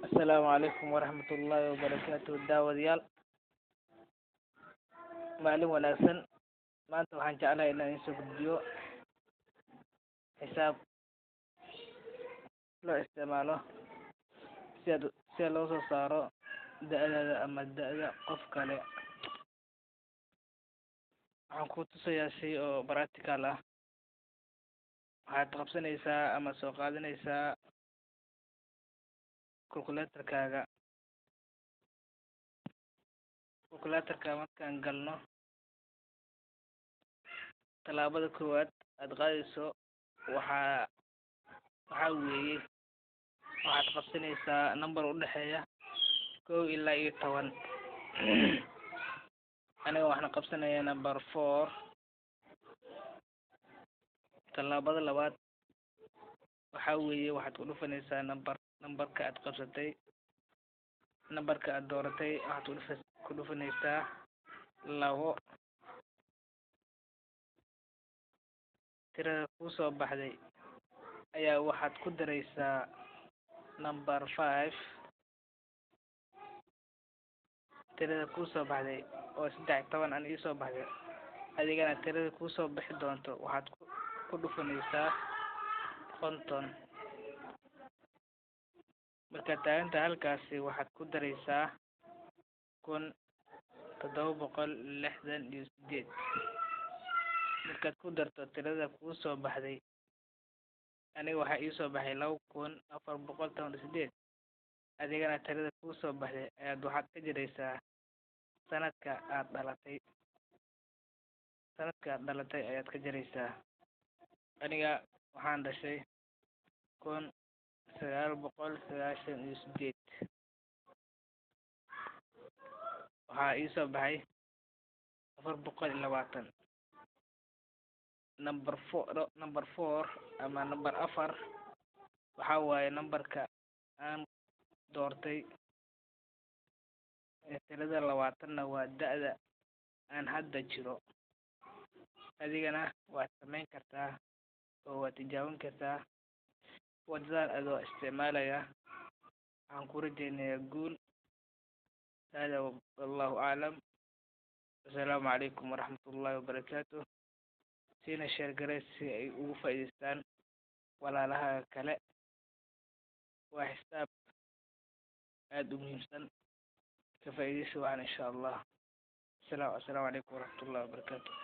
Asalaamu calaykum waraxmatullaahi wabarakaatuh. Daawadayaal, maalin wanaagsan. Maanta waxaan jeclahay inaan idiin soo gudbiyo xisaab loo isticmaalo si aad si loo soo saaro da'daada ama da'da qof kale. Waxaan ku tusayaa shay oo practical ah. Waxaad qabsanaysaa ama soo qaadanaysaa calculator-kaaga. Calculator-ka markaan galno, tallaabada koowaad aad qaadayso waxaa weeye waxaad qabsanaysaa number u dhexeeya 1 ilaa iyo 10. Aniga waxaan qabsanayaa number 4. Tallaabada labaad waxaa weeye waxaad ku dhufanaysaa numberka aad qabsatay, numberka aad dooratay. Waxaad ku dhufanaysaa 2. Tirada kusoo baxday ayaa waxaad ku daraysaa number 5. Tirada kusoo baxday oo 13 an iisoo baxday, adigana tirada kusoo bixi doonto waxaad ku dhufanaysaa 50. Markaad taagantahay halkaasi, waxaad ku daraysaa 1768. Markaad ku darto tirada kuusoo baxday, aniga waxaa iisoo baxay 2418, adigana tirada kuusoo baxday ayaad waxaad ka jaraysaa sanadka aad dhalatay. Sanadka aad dhalatay ayaad ka jaraysaa. Aniga waxaan dhashay 1998. Waxaa iisoo baxay 420. Number 4, number 4 ama number 4 waxaa waaye numberka aan doortay. Tirada 20-na waa da'da aan hadda jiro. Adigana waad samayn kartaa oo waad tijaabin kartaa wadadan adoo isticmaalaya. Waxaan ku rajaynayaa guul. Hada wallahu aclam. Asalaamu calaykum waraxmatullaahi wabarakaatuh. Siina share garee si ay ugu faa'iidaystaan walaalaha kale. Waa xisaab aada u muhiimsan. Ka faa'iidaysi wacan, insha Allah. Asalaamu calaykum waraxmatullahi wabarakaatuh.